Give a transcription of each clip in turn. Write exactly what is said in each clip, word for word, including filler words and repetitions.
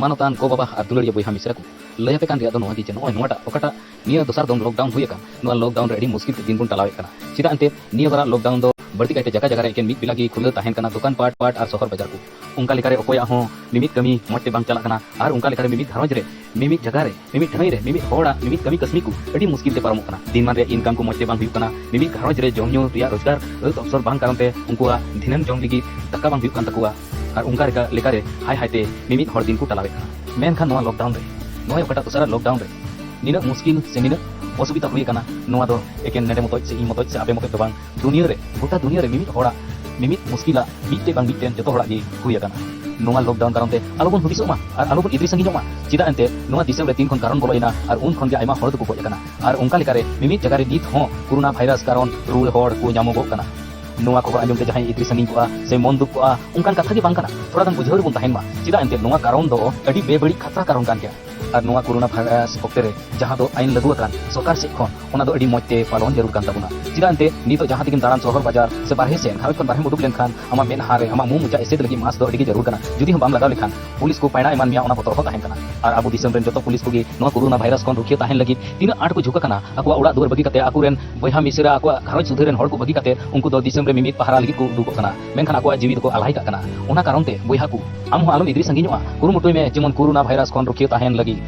ᱢᱟᱱᱚᱛᱟᱱ ᱜᱚ ᱵᱟᱵᱟ ᱟᱨ ᱫᱩᱞᱟᱹᱲᱤᱭᱟᱹ ᱵᱚᱭᱦᱟ ᱢᱤᱥᱨᱟ ᱠᱚ, ᱞᱟᱹᱭ ᱟᱯᱮ ᱠᱟᱱ ᱨᱮᱭᱟᱜ ᱫᱚ ᱱᱚᱣᱟ ᱜᱮ ᱡᱮ ᱱᱚᱜᱼᱚᱭ ᱱᱚᱣᱟᱴᱟᱜ ᱚᱠᱟᱴᱟᱜ ᱱᱤᱭᱟᱹ ᱫᱚᱥᱟᱨ ᱫᱚᱢ ᱞᱚᱠᱰᱟᱣᱩᱱ ᱦᱩᱭ ᱟᱠᱟᱱ, ᱱᱚᱣᱟ ᱞᱚᱠᱰᱟᱣᱩᱱ ᱨᱮ ᱟᱹᱰᱤ ᱢᱩᱥᱠᱤᱞ ᱛᱮ ᱫᱤᱱ ᱵᱚᱱ ᱴᱟᱞᱟᱣᱮᱫ ᱠᱟᱱᱟ᱾ ᱪᱮᱫᱟᱜ ᱮᱱᱛᱮ ᱱᱤᱭᱟᱹ ᱵᱟᱨᱟᱜ ᱞᱚᱠᱰᱟᱣᱩᱱ ᱫᱚ ᱵᱟᱹᱲᱛᱤ ᱠᱟᱭᱛᱮ ᱡᱟᱭᱜᱟ ᱡᱟᱭᱜᱟ ᱨᱮ ᱮᱠᱮᱱ ᱢᱤᱫ ᱵᱮᱞᱟ ᱜᱮ ᱠᱷᱩᱞᱟᱹᱣ ᱛᱟᱦᱮᱱ ᱠᱟᱱᱟ ᱫᱚᱠᱟᱱ ᱯᱟᱴ ᱯᱟᱴ ᱟᱨ ᱥᱚᱦᱚᱨ ᱵᱟᱡᱟᱨ ᱠᱚ᱾ ᱚᱱᱠᱟ ᱞᱮᱠᱟᱨᱮ ᱚᱠᱚᱭᱟᱜ ᱦᱚᱸ ᱢᱤᱢᱤᱫ ᱠᱟᱹᱢᱤ ᱢᱚᱡᱽ ᱛᱮ ᱵᱟᱝ ᱪᱟᱞᱟᱜ ᱠᱟᱱᱟ ᱟᱨ ᱚᱱᱠᱟ ᱞᱮᱠᱟᱨᱮ ᱢᱤᱢᱤᱫ ᱜᱷᱟᱨᱚᱸᱡᱽ ᱨᱮ, ᱢᱤᱢᱤᱫ ᱡᱟᱭᱜᱟ ᱨᱮ, ᱢᱤᱢᱤᱫ ᱴᱷᱟᱹᱭ ᱨᱮ, ᱢᱤᱢᱤᱫ ᱦᱚᱲᱟᱜ ᱢᱤᱢᱤᱫ ᱠᱟᱹᱢᱤ ᱠᱟᱹᱥᱱᱤ ᱠᱚ ᱟᱹᱰᱤ ᱢᱩᱥᱠᱤᱞ ᱛᱮ ᱯᱟᱨᱚᱢᱚᱜ ᱠᱟᱱᱟ᱾ ᱫᱤᱱ ᱢᱟᱱ ᱨᱮᱭᱟᱜ ᱤᱱᱠᱟᱢ ᱠᱚ ᱢᱚᱡᱽ ᱛᱮ ᱵᱟᱝ ᱦᱩᱭᱩᱜ ᱠᱟᱱᱟ, ᱢᱤᱢᱤᱫ ᱜᱷᱟᱨᱚᱸᱡᱽ ᱨᱮ ᱡᱚᱢ ᱧᱩ ᱨᱮᱭᱟᱜ ᱨᱳᱡᱽᱜᱟᱨ ᱟᱹᱛ ᱚᱯᱥᱚᱨ ᱵᱟᱝ ᱠᱟᱨᱚᱱ ᱛᱮ ᱩᱱᱠᱩᱣᱟᱜ ᱫᱷᱤᱱᱟᱹᱱ ᱡᱚᱢ ᱞᱟᱹᱜᱤᱫ ᱫᱟᱠᱟ ᱵᱟᱝ ᱦᱩᱭᱩᱜ ᱠᱟᱱ ᱛᱟᱠᱚᱣᱟ᱾ ᱟᱨ ᱚᱱᱠᱟ ᱞᱮᱠᱟ, ᱞᱮᱠᱟᱨᱮ ᱦᱟᱭ ᱦᱟᱭᱛᱮ ᱢᱤᱢᱤᱫ ᱦᱚᱲ ᱫᱤᱱ ᱠᱚ ᱴᱟᱞᱟᱣᱮᱫ ᱠᱟᱱᱟ᱾ ᱢᱮᱱᱠᱷᱟᱱ ᱱᱚᱣᱟ ᱞᱚᱠᱰᱟᱣᱩᱱ ᱨᱮ, ᱱᱚᱣᱟ ᱚᱠᱟᱴᱟᱜ ᱫᱚᱥᱟᱨᱟ ᱞᱚᱠᱰᱟᱣᱩᱱ ᱨᱮ ᱱᱤᱱᱟᱹᱜ ᱢᱩᱥᱠᱤᱞ ᱥᱮ ᱱᱤᱱᱟᱹᱜ ᱚᱥᱩᱵᱤᱫᱷᱟ ᱦᱩᱭ ᱟᱠᱟᱱᱟ, ᱱᱚᱣᱟ ᱫᱚ ᱮᱠᱮᱱ ᱱᱮᱰᱮ ᱢᱚᱛᱚᱡ ᱥᱮ ᱤᱧ ᱢᱚᱛᱚᱡ ᱥᱮ ᱟᱯᱮ ᱢᱚᱛᱚᱡ ᱫᱚ ᱵᱟᱝ, ᱫᱩᱱᱤᱭᱟᱹ ᱨᱮ, ᱜᱚᱴᱟ ᱫᱩᱱᱤᱭᱟᱹ ᱨᱮ ᱢᱤᱢᱤᱫ ᱦᱚᱲᱟᱜ ᱢᱤᱢᱤᱫ ᱢᱩᱥᱠᱤᱞᱟᱜ ᱢᱤᱫᱴᱮᱱ ᱵᱟᱝ ᱢᱤᱫᱴᱮᱱ ᱡᱚᱛᱚ ᱦᱚᱲᱟᱜ ᱜᱮ ᱦᱩᱭ ᱟᱠᱟᱱᱟ᱾ ᱱᱚᱣᱟ ᱞᱚᱠᱰᱟᱣᱩᱱ ᱠᱟᱨᱚᱱ ᱛᱮ ᱟᱞᱚᱵᱚᱱ ᱦᱩᱫᱤᱥᱚᱜ ᱢᱟ ᱟᱨ ᱟᱞᱚᱵᱚᱱ ᱤᱫᱨᱤ ᱥᱟᱺᱜᱤᱧᱚᱜ ᱢᱟ᱾ ᱪᱮᱫᱟᱜ ᱮᱱᱛᱮ ᱱᱚᱣᱟ ᱫᱤᱥᱚᱢ ᱨᱮ ᱛᱤᱱ ᱠᱷᱚᱱ ᱠᱟᱨᱚᱱ ᱵᱚᱞᱚᱭᱮᱱᱟ ᱟᱨ ᱩᱱ ᱠᱷᱚᱱ ᱜᱮ ᱟᱭᱢᱟ ᱦᱚᱲ ᱫᱚᱠᱚ ᱜᱚᱡ ᱟᱠᱟᱱᱟ᱾ ᱟᱨ ᱚᱱᱠᱟ ᱞᱮᱠᱟᱨᱮ ᱢᱤᱢᱤᱫ ᱡᱟᱭᱜᱟ ᱨᱮ ᱱᱤᱛ ᱦᱚᱸ ᱠᱳᱨᱳᱱᱟ ᱵᱷᱟᱭᱨᱟᱥ ᱠᱟᱨᱚᱱ ᱨᱩᱣᱟᱹ ᱦᱚᱲ ᱠᱚ ᱧᱟᱢᱚᱜᱚᱜ ᱠᱟᱱᱟ᱾ ᱱᱚᱣᱟ ᱠᱷᱚᱵᱚᱨ ᱟᱸᱡᱚᱢ ᱛᱮ ᱡᱟᱦᱟᱸᱭ ᱤᱫᱨᱤ ᱥᱟᱺᱜᱤᱧ ᱠᱚᱜᱼᱟ ᱥᱮ ᱢᱚᱱ ᱫᱩᱠ ᱠᱚᱜᱼᱟ, ᱚᱱᱠᱟᱱ ᱠᱟᱛᱷᱟ ᱜᱮ ᱵᱟᱝ ᱠᱟᱱᱟ᱾ ᱛᱷᱚᱲᱟ ᱜᱟᱱ ᱵᱩᱡᱷᱟᱹᱣ ᱨᱮᱵᱚᱱ ᱛᱟᱦᱮᱱ ᱢᱟ᱾ ᱪᱮᱫᱟᱜ ᱮᱱᱛᱮ ᱱᱚᱣᱟ ᱠᱟᱨᱚᱱ ᱫᱚ ᱟᱹᱰᱤ ᱵᱮᱵᱟᱹᱲᱤᱡ ᱠᱷᱟᱛᱨᱟ ᱠᱟᱨᱚᱱ ᱠᱟᱱ ᱜᱮᱭᱟ᱾ ᱟᱨ ᱱᱚᱣᱟ ᱠᱳᱨᱳᱱᱟ ᱵᱷᱟᱭᱨᱟᱥ ᱚᱠᱛᱮ ᱨᱮ ᱡᱟᱦᱟᱸ ᱫᱚ ᱟᱭᱤᱱ ᱞᱟᱹᱜᱩ ᱟᱠᱟᱱ ᱥᱚᱨᱠᱟᱨ ᱥᱮᱫ ᱠᱷᱚᱱ, ᱚᱱᱟ ᱫᱚ ᱟᱹᱰᱤ ᱢᱚᱡᱽ ᱛᱮ ᱯᱟᱞᱚᱱ ᱡᱟᱹᱨᱩᱲ ᱠᱟᱱ ᱛᱟᱵᱚᱱᱟ᱾ ᱪᱮᱫᱟᱜ ᱮᱱᱛᱮ ᱱᱤᱛᱚᱜ ᱡᱟᱦᱟᱸ ᱛᱮᱜᱮᱢ ᱫᱟᱬᱟᱱ ᱥᱚᱦᱚᱨ ᱵᱟᱡᱟᱨ ᱥᱮ ᱵᱟᱨᱦᱮ ᱥᱮᱱ ᱜᱷᱟᱨᱚᱸᱡᱽ ᱠᱷᱚᱱ ᱵᱟᱨᱦᱮᱢ ᱩᱰᱩᱠ ᱞᱮᱱᱠᱷᱟᱱ ᱟᱢᱟᱜ ᱢᱮᱫᱦᱟ ᱨᱮ ᱟᱢᱟᱜ ᱢᱩ ᱢᱚᱪᱟ ᱮᱥᱮᱫ ᱞᱟᱹᱜᱤᱫ ᱢᱟᱥᱠ ᱫᱚ ᱟᱹᱰᱤ ᱜᱮ ᱡᱟᱹᱨᱩᱲ ᱠᱟᱱᱟ᱾ ᱡᱩᱫᱤ ᱦᱚᱸ ᱵᱟᱢ ᱞᱟᱜᱟᱣ ᱞᱮᱠᱷᱟᱱ ᱯᱩᱞᱤᱥ ᱠᱚ ᱯᱟᱭᱲᱟ ᱮᱢᱟᱱ ᱢᱮᱭᱟ, ᱚᱱᱟ ᱵᱚᱛᱚᱨ ᱦᱚᱸ ᱛᱟᱦᱮᱱ ᱠᱟᱱᱟ᱾ ᱟᱨ ᱟᱵᱚ ᱫᱤᱥᱚᱢ ᱨᱮᱱ ᱡᱚᱛᱚ ᱯᱩᱞᱤᱥ ᱠᱚᱜᱮ ᱱᱚᱣᱟ ᱠᱳᱨᱳᱱᱟ ᱵᱷᱟᱭᱨᱟᱥ ᱠᱷᱚᱱ ᱨᱩᱠᱷᱤᱭᱟᱹ ᱛᱟᱦᱮᱱ ᱞᱟᱹᱜᱤᱫ ᱛᱤᱱᱟᱹᱜ ᱟᱸᱴ ᱠᱚ ᱡᱷᱩᱸᱠ ᱟᱠᱟᱱᱟ, ᱟᱠᱚᱣᱟᱜ ᱚᱲᱟᱜ ᱫᱩᱣᱟᱹᱨ ᱵᱟᱹᱜᱤ ᱠᱟᱛᱮ, ᱟᱠᱚᱨᱮᱱ ᱵᱚᱭᱦᱟ ᱢᱤᱥᱨᱟ, ᱟᱠᱚᱣᱟᱜ ᱜᱷᱟᱨᱚᱸᱡᱽ ᱥᱩᱫᱷᱟᱹ ᱨᱮᱱ ᱦᱚᱲ ᱠᱚ ᱵᱟᱹᱜᱤ ᱠᱟᱛᱮ ᱩᱱᱠᱩ ᱫᱚ ᱫᱤᱥᱚᱢ ᱨᱮ ᱢᱤᱢᱤᱫ ᱯᱟᱦᱟᱨᱟ ᱞᱟᱹᱜᱤᱫ ᱠᱚ ᱩᱰᱩᱠᱚᱜ ᱠᱟᱱᱟ, ᱢᱮᱱᱠᱷᱟᱱ ᱟᱠᱚᱣᱟᱜ ᱡᱤᱣᱤ ᱫᱚᱠᱚ ᱟᱞᱟᱭ ᱠᱟᱜ ᱠᱟᱱᱟ᱾ ᱚᱱᱟ ᱠᱟᱨᱚᱱ ᱛᱮ ᱵᱚᱭᱦᱟ ᱠᱚ, ᱟᱢ ᱦᱚᱸ ᱟᱞᱚᱢ ᱤᱫᱨᱤ ᱥᱟᱺᱜᱤᱧᱚᱜᱼᱟ, ᱠᱩᱨᱩᱢᱩᱴᱩᱭ ᱢᱮ ᱡᱮᱢᱚᱱ ᱠᱳᱨᱳᱱᱟ ᱵᱷᱟᱭᱨᱟᱥ ᱠᱷᱚᱱ ᱨᱩᱠᱷᱤᱭᱟᱹ ᱛᱟᱦᱮᱱ ᱞᱟᱹᱜᱤᱫ᱾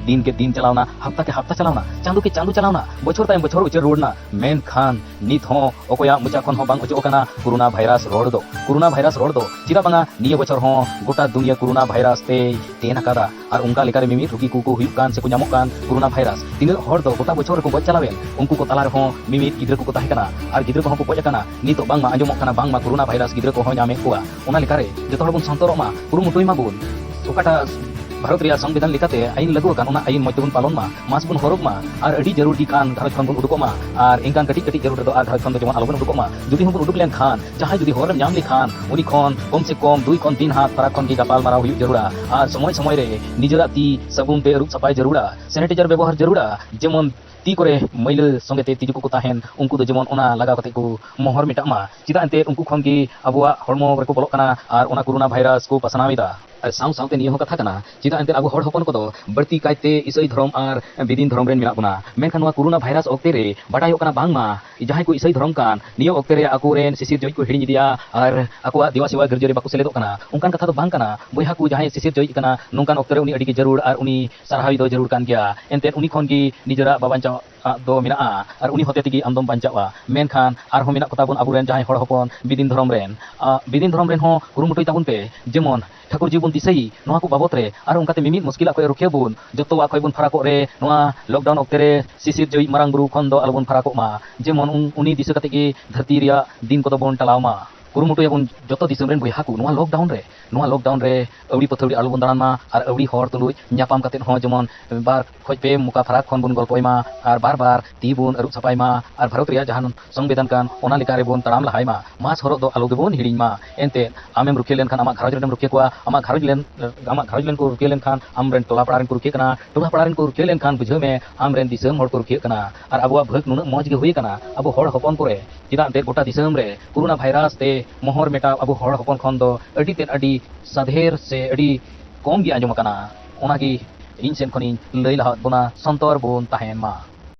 ᱫᱤᱱ ᱠᱮ ᱫᱤᱱ ᱪᱟᱞᱟᱣᱱᱟ, ᱦᱟᱯᱛᱟ ᱠᱮ ᱦᱟᱯᱛᱟ ᱪᱟᱞᱟᱣᱱᱟ, ᱪᱟᱸᱫᱚ ᱠᱮ ᱪᱟᱸᱫᱚ ᱪᱟᱞᱟᱣᱱᱟ, ᱵᱚᱪᱷᱚᱨ ᱛᱟᱭᱚᱢ ᱵᱚᱪᱷᱚᱨ ᱩᱪᱟᱹᱲ ᱨᱩᱣᱟᱹᱲ ᱮᱱᱟ, ᱢᱮᱱᱠᱷᱟᱱ ᱱᱤᱛ ᱦᱚᱸ ᱚᱠᱚᱭᱟᱜ ᱢᱚᱪᱟ ᱠᱷᱚᱱ ᱦᱚᱸ ᱵᱟᱝ ᱚᱪᱚᱜ ᱟᱠᱟᱱᱟ ᱠᱳᱨᱳᱱᱟ ᱵᱷᱟᱭᱨᱟᱥ ᱨᱚᱲ ᱫᱚ᱾ ᱠᱳᱨᱳᱱᱟ ᱵᱷᱟᱭᱨᱟᱥ ᱨᱚᱲ ᱫᱚ᱾ ᱪᱮᱫᱟᱜ ᱵᱟᱝᱟ, ᱱᱤᱭᱟᱹ ᱵᱚᱪᱷᱚᱨ ᱦᱚᱸ ᱜᱚᱴᱟ ᱫᱩᱱᱤᱭᱟᱹ ᱠᱳᱨᱳᱱᱟ ᱵᱷᱟᱭᱨᱟᱥ ᱛᱮᱭ ᱛᱮᱱ ᱟᱠᱟᱫᱟ᱾ ᱟᱨ ᱚᱱᱠᱟ ᱞᱮᱠᱟᱨᱮ ᱢᱤᱢᱤᱫ ᱨᱩᱜᱤ ᱠᱚᱠᱚ ᱦᱩᱭᱩᱜ ᱠᱟᱱ ᱥᱮᱠᱚ ᱧᱟᱢᱚᱜ ᱠᱟᱱ ᱠᱳᱨᱳᱱᱟ ᱵᱷᱟᱭᱨᱟᱥ᱾ ᱛᱤᱱᱟᱹᱜ ᱦᱚᱲ ᱫᱚ ᱜᱚᱴᱟ ᱵᱚᱪᱷᱚᱨ ᱨᱮᱠᱚ ᱜᱚᱡ ᱪᱟᱞᱟᱣᱮᱱ, ᱩᱱᱠᱩ ᱠᱚ ᱛᱟᱞᱟ ᱨᱮᱦᱚᱸ ᱢᱤᱢᱤᱫ ᱜᱤᱫᱽᱨᱟᱹ ᱠᱚᱠᱚ ᱛᱟᱦᱮᱸ ᱠᱟᱱᱟ ᱟᱨ ᱜᱤᱫᱽᱨᱟᱹ ᱠᱚᱦᱚᱸ ᱠᱚ ᱜᱚᱡ ᱟᱠᱟᱱᱟ᱾ ᱱᱤᱛᱚᱜ ᱵᱟᱝᱢᱟ ᱟᱸᱡᱚᱢᱚᱜ ᱠᱟᱱᱟ ᱵᱟᱝᱢᱟ ᱠᱳᱨᱳᱱᱟ ᱵᱷᱟᱭᱨᱟᱥ ᱜᱤᱫᱽᱨᱟᱹ ᱠᱚᱦᱚᱸ ᱧᱟᱢᱮᱫ ᱠᱚᱣᱟ᱾ ᱚᱱᱟ ᱞᱮᱠᱟᱨᱮ ᱡᱚᱛᱚ ᱦᱚᱲ ᱵᱚᱱ ᱥᱚᱱᱛᱚᱨᱚᱜ ᱢᱟ, ᱠᱩᱨᱩᱢᱩᱴᱩᱭ ᱢᱟᱵᱚᱱ᱾ ᱚᱠᱟᱴᱟᱜ ᱵᱷᱟᱨᱚᱛ ᱨᱮᱭᱟᱜ ᱥᱚᱝᱵᱤᱫᱷᱟᱱ ᱞᱮᱠᱟᱛᱮ ᱟᱹᱭᱤᱱ ᱞᱟᱹᱜᱩ ᱟᱠᱟᱱ, ᱚᱱᱟ ᱟᱹᱭᱤᱱ ᱢᱚᱡᱽ ᱛᱮᱵᱚᱱ ᱯᱟᱞᱚᱱ ᱢᱟ, ᱢᱟᱥᱠ ᱵᱚᱱ ᱦᱚᱨᱚᱜ ᱢᱟ, ᱟᱨ ᱟᱹᱰᱤ ᱡᱟᱹᱨᱩᱲ ᱜᱮ ᱠᱷᱟᱱ ᱜᱷᱟᱨᱚᱸᱡᱽ ᱠᱷᱚᱱ ᱵᱚᱱ ᱩᱰᱩᱠᱚᱜ ᱢᱟ, ᱟᱨ ᱮᱱᱠᱟᱱ ᱠᱟᱹᱴᱤᱡ ᱠᱟᱹᱴᱤᱡ ᱡᱟᱹᱨᱩᱲ ᱨᱮᱫᱚ ᱟᱨ ᱜᱷᱟᱨᱚᱸᱡᱽ ᱠᱷᱚᱱ ᱫᱚ ᱡᱮᱢᱚᱱ ᱟᱞᱚᱵᱚᱱ ᱩᱰᱩᱠᱚᱜ ᱢᱟ᱾ ᱡᱩᱫᱤ ᱦᱚᱸᱵᱚᱱ ᱩᱰᱩᱠ ᱞᱮᱱᱠᱷᱟᱱ, ᱡᱟᱦᱟᱸᱭ ᱡᱩᱫᱤ ᱦᱚᱨ ᱨᱮᱢ ᱧᱟᱢ ᱞᱮᱠᱷᱟᱱ, ᱩᱱᱤ ᱠᱷᱚᱱ ᱠᱚᱢ ᱥᱮ ᱠᱚᱢ ᱫᱩᱭ ᱠᱷᱚᱱ ᱛᱤᱱ ᱦᱟᱛ ᱯᱷᱟᱨᱟᱠ ᱠᱷᱚᱱ ᱜᱮ ᱜᱟᱯᱟᱞ ᱢᱟᱨᱟᱣ ᱦᱩᱭᱩᱜ ᱡᱟᱹᱨᱩᱲᱟ, ᱟᱨ ᱥᱚᱢᱚᱭ ᱥᱚᱢᱚᱭ ᱨᱮ ᱱᱤᱡᱮᱨᱟᱜ ᱛᱤ ᱥᱟᱵᱚᱱ ᱛᱮ ᱟᱹᱨᱩᱵ ᱥᱟᱯᱷᱟᱭ ᱡᱟᱹᱨᱩᱲᱟ, ᱥᱮᱱᱤᱴᱟᱭᱡᱟᱨ ᱵᱮᱵᱚᱦᱟᱨ ᱡᱟᱹᱨᱩᱲᱟ, ᱡᱮᱢᱚᱱ ᱛᱤ ᱠᱚᱨᱮ ᱢᱟᱹᱭᱞᱟᱹ ᱥᱚᱸᱜᱮ ᱛᱮ ᱛᱤᱡᱩ ᱠᱚᱠᱚ ᱛᱟᱦᱮᱱ, ᱩᱱᱠᱩ ᱫᱚ ᱡᱮᱢᱚᱱ ᱚᱱᱟ ᱞᱟᱜᱟᱣ ᱠᱟᱛᱮ ᱠᱚ ᱢᱚᱦᱚᱨ ᱢᱮᱴᱟᱜ ᱢᱟ᱾ ᱪᱮᱫᱟᱜ ᱮᱱᱛᱮ ᱩᱱᱠᱩ ᱠᱷᱚᱱ ᱜᱮ ᱟᱵᱚᱣᱟᱜ ᱦᱚᱲᱢᱚ ᱨᱮᱠᱚ ᱵᱚᱞᱚᱜ ᱠᱟᱱᱟ ᱟᱨ ᱚᱱᱟ ᱠᱳᱨᱳᱱᱟ ᱵᱷᱟᱭᱨᱟᱥ ᱠᱚ ᱯᱟᱥᱱᱟᱣ ᱮᱫᱟ᱾ ᱟᱨ ᱥᱟᱶ ᱥᱟᱶᱛᱮ ᱱᱤᱭᱟᱹ ᱦᱚᱸ ᱠᱟᱛᱷᱟ ᱠᱟᱱᱟ, ᱪᱮᱫᱟᱜ ᱮᱱᱛᱮᱫ ᱟᱵᱚ ᱦᱚᱲ ᱦᱚᱯᱚᱱ ᱠᱚᱫᱚ ᱵᱟᱹᱲᱛᱤ ᱠᱟᱭᱛᱮ ᱤᱥᱟᱹᱭ ᱫᱷᱚᱨᱚᱢ ᱟᱨ ᱵᱤᱫᱤᱱ ᱫᱷᱚᱨᱚᱢ ᱨᱮᱱ ᱢᱮᱱᱟᱜ ᱵᱚᱱᱟ᱾ ᱢᱮᱱᱠᱷᱟᱱ ᱱᱚᱣᱟ ᱠᱳᱨᱳᱱᱟ ᱵᱷᱟᱭᱨᱟᱥ ᱚᱠᱛᱮ ᱨᱮ ᱵᱟᱰᱟᱭᱚᱜ ᱠᱟᱱᱟ ᱵᱟᱝᱢᱟ ᱡᱟᱦᱟᱸᱭ ᱠᱚ ᱤᱥᱟᱹᱭ ᱫᱷᱚᱨᱚᱢ ᱠᱟᱱ, ᱱᱤᱭᱟᱹ ᱚᱠᱛᱮ ᱨᱮ ᱟᱠᱚᱨᱮᱱ ᱥᱤᱥᱤᱨ ᱡᱟᱹᱣᱤᱡ ᱠᱚ ᱦᱤᱲᱤᱧ ᱤᱫᱤᱭᱟ ᱟᱨ ᱟᱠᱚᱣᱟᱜ ᱫᱮᱣᱟ ᱥᱮᱣᱟ ᱜᱤᱨᱡᱟᱹ ᱨᱮ ᱵᱟᱠᱚ ᱥᱮᱞᱮᱫᱚᱜ ᱠᱟᱱᱟ᱾ ᱚᱱᱠᱟᱱ ᱠᱟᱛᱷᱟ ᱫᱚ ᱵᱟᱝ ᱠᱟᱱᱟ ᱵᱚᱭᱦᱟ ᱠᱚ, ᱡᱟᱦᱟᱸᱭ ᱥᱤᱥᱤᱨ ᱡᱟᱹᱣᱤᱡ ᱠᱟᱱᱟ ᱱᱚᱝᱠᱟᱱ ᱚᱠᱛᱮ ᱨᱮ ᱩᱱᱤ ᱟᱹᱰᱤ ᱜᱮ ᱡᱟᱹᱨᱩᱲ ᱟᱨ ᱩᱱᱤ ᱥᱟᱨᱦᱟᱣᱤᱡ ᱫᱚ ᱡᱟᱹᱨᱩᱲ ᱠᱟᱱ ᱜᱮᱭᱟ᱾ ᱮᱱᱛᱮᱫ ᱩᱱᱤ ᱠᱷᱚᱱ ᱜᱮ ᱱᱤᱡᱮᱨᱟᱜ ᱵᱟᱧᱪᱟᱣ ᱫᱚ ᱢᱮᱱᱟᱜᱼᱟ ᱟᱨ ᱩᱱᱤ ᱦᱚᱛᱮ ᱛᱮᱜᱮ ᱟᱢ ᱫᱚᱢ ᱵᱟᱧᱪᱟᱜᱼᱟ᱾ ᱢᱮᱱᱠᱷᱟᱱ ᱟᱨᱦᱚᱸ ᱢᱮᱱᱟᱜ ᱠᱚᱛᱟ ᱵᱚᱱ ᱟᱵᱚᱨᱮᱱ ᱡᱟᱦᱟᱸᱭ ᱦᱚᱲ ᱦᱚᱯᱚᱱ ᱵᱤᱫᱤᱱ ᱫᱷᱚᱨᱚᱢ ᱨᱮᱱ, ᱟᱜ, ᱵᱤᱫᱤᱱ ᱫᱷᱚᱨᱚᱢ ᱨᱮᱱ ᱦᱚᱸ ᱠᱩᱨᱩᱢᱩᱴᱩᱭ ᱛᱟᱵᱚᱱ ᱯᱮ, ᱡᱮᱢᱚᱱ ᱴᱷᱟᱹᱠᱩᱨ ᱡᱤ ᱵᱚᱱ ᱫᱤᱥᱟᱹᱭ ᱱᱚᱣᱟ ᱠᱚ ᱵᱟᱵᱚᱛ ᱨᱮ, ᱟᱨ ᱚᱱᱠᱟᱛᱮ ᱢᱤᱢᱤᱫ ᱢᱩᱥᱠᱤᱞᱟᱜ ᱠᱷᱚᱱ ᱨᱩᱠᱷᱤᱭᱟᱹ ᱵᱚᱱ, ᱡᱚᱛᱚᱣᱟᱜ ᱠᱷᱚᱱ ᱵᱚᱱ ᱯᱷᱟᱨᱟᱠᱚᱜ ᱨᱮ ᱱᱚᱣᱟ ᱞᱚᱠᱰᱟᱣᱩᱱ ᱚᱠᱛᱮ ᱨᱮ ᱥᱤᱥᱤᱨ ᱡᱟᱹᱣᱤᱡ ᱢᱟᱨᱟᱝ ᱵᱩᱨᱩ ᱠᱷᱚᱱ ᱫᱚ ᱟᱞᱚᱵᱚᱱ ᱯᱷᱟᱨᱟᱠᱚᱜ ᱢᱟ᱾ ᱡᱮᱢᱚᱱ ᱩᱱ-, ᱩᱱᱤ ᱫᱤᱥᱟᱹ ᱠᱟᱛᱮ ᱜᱮ ᱫᱷᱟᱹᱨᱛᱤ ᱨᱮᱭᱟᱜ ᱫᱤᱱ ᱠᱚᱫᱚ ᱵᱚᱱ ᱴᱟᱞᱟᱣ ᱢᱟ᱾ ᱠᱩᱨᱩᱢᱩᱴᱩᱭᱟᱵᱚᱱ ᱡᱚᱛᱚ ᱫᱤᱥᱚᱢ ᱨᱮᱱ ᱵᱚᱭᱦᱟ ᱠᱚ, ᱱᱚᱣᱟ ᱞᱚᱠᱰᱟᱣᱩᱱ ᱨᱮ, ᱱᱚᱣᱟ ᱞᱚᱠᱰᱟᱣᱩᱱ ᱨᱮ ᱟᱹᱣᱲᱤ ᱯᱟᱹᱛᱷᱟᱹᱣᱲᱤ ᱟᱞᱚᱵᱚᱱ ᱫᱟᱬᱟᱱ ᱢᱟ, ᱟᱨ ᱟᱹᱣᱲᱤ ᱦᱚᱲ ᱛᱩᱞᱩᱡ ᱧᱟᱯᱟᱢ ᱠᱟᱛᱮ ᱦᱚᱸ ᱡᱮᱢᱚᱱ ᱵᱟᱨ ᱠᱷᱚᱡ ᱯᱮ ᱢᱚᱠᱟ ᱯᱷᱟᱨᱟᱠ ᱠᱷᱚᱱ ᱵᱚᱱ ᱜᱚᱞᱯᱚᱭ ᱢᱟ, ᱟᱨ ᱵᱟᱨ ᱵᱟᱨ ᱛᱤ ᱵᱚᱱ ᱟᱹᱨᱩᱵ ᱥᱟᱯᱷᱟᱭ ᱢᱟ, ᱟᱨ ᱵᱷᱟᱨᱚᱛ ᱨᱮᱭᱟᱜ ᱡᱟᱦᱟᱸ ᱥᱚᱝᱵᱤᱫᱷᱟᱱ ᱠᱟᱱ, ᱚᱱᱟ ᱞᱮᱠᱟ ᱨᱮᱵᱚᱱ ᱛᱟᱲᱟᱢ ᱞᱟᱦᱟᱭ ᱢᱟ᱾ ᱢᱟᱥᱠ ᱦᱚᱨᱚᱜ ᱫᱚ ᱟᱞᱚ ᱜᱮᱵᱚᱱ ᱦᱤᱲᱤᱧ ᱢᱟ᱾ ᱮᱱᱛᱮᱫ, ᱟᱢᱮᱢ ᱨᱩᱠᱷᱤᱭᱟᱹ ᱞᱮᱱᱠᱷᱟᱱ ᱟᱢᱟᱜ ᱜᱷᱟᱨᱚᱸᱡᱽ ᱨᱮᱱᱮᱢ ᱨᱩᱠᱷᱤᱭᱟᱹ ᱠᱚᱣᱟ, ᱟᱢᱟᱜ ᱜᱷᱟᱨᱚᱸᱡᱽ ᱨᱮᱱ, ᱟᱢᱟᱜ ᱜᱷᱟᱨᱚᱸᱡᱽ ᱨᱮᱱ ᱠᱚ ᱨᱩᱠᱷᱤᱭᱟᱹ ᱞᱮᱱᱠᱷᱟᱱ ᱟᱢ ᱨᱮᱱ ᱴᱚᱞᱟ ᱯᱟᱲᱟ ᱨᱮᱱ ᱠᱚ ᱨᱩᱠᱷᱤᱭᱟᱹᱜ ᱠᱟᱱᱟ, ᱴᱚᱞᱟ ᱯᱟᱲᱟ ᱨᱮᱱ ᱠᱚ ᱨᱩᱠᱷᱤᱭᱟᱹ ᱞᱮᱱᱠᱷᱟᱱ ᱵᱩᱡᱷᱟᱹᱣ ᱢᱮ ᱟᱢ ᱨᱮᱱ ᱫᱤᱥᱚᱢ ᱦᱚᱲ ᱠᱚ ᱨᱩᱠᱷᱤᱭᱟᱹᱜ ᱠᱟᱱᱟ᱾ ᱟᱨ ᱟᱵᱚᱣᱟᱜ ᱵᱷᱟᱹᱜᱽ ᱱᱩᱱᱟᱹᱜ ᱢᱚᱡᱽ ᱜᱮ ᱦᱩᱭ ᱟᱠᱟᱱᱟ ᱟᱵᱚ ᱦᱚᱲ ᱦᱚᱯᱚᱱ ᱠᱚᱨᱮ, ᱪᱮᱫᱟᱜ ᱮᱱᱛᱮᱫ ᱜᱚᱴᱟ ᱫᱤᱥᱚᱢ ᱨᱮ ᱠᱳᱨᱳᱱᱟ ᱵᱷᱟᱭᱨᱟᱥ ᱛᱮ ᱢᱚᱦᱚᱨ ᱢᱮᱴᱟᱣ ᱟᱵᱚ ᱦᱚᱲ ᱦᱚᱯᱚᱱ ᱠᱷᱚᱱ ᱫᱚ ᱟᱹᱰᱤ ᱛᱮᱫ ᱟᱹᱰᱤ ᱥᱟᱫᱷᱮᱨ ᱥᱮ ᱟᱹᱰᱤ ᱠᱚᱢ ᱜᱮ ᱟᱸᱡᱚᱢ ᱟᱠᱟᱱᱟ᱾ ᱚᱱᱟᱜᱮ ᱤᱧ ᱥᱮᱫ ᱠᱷᱚᱱᱤᱧ ᱞᱟᱹᱭ ᱞᱟᱦᱟᱣᱟᱫ ᱵᱚᱱᱟ, ᱥᱚᱱᱛᱚᱨ ᱵᱚᱱ ᱛᱟᱦᱮᱱ ᱢᱟ᱾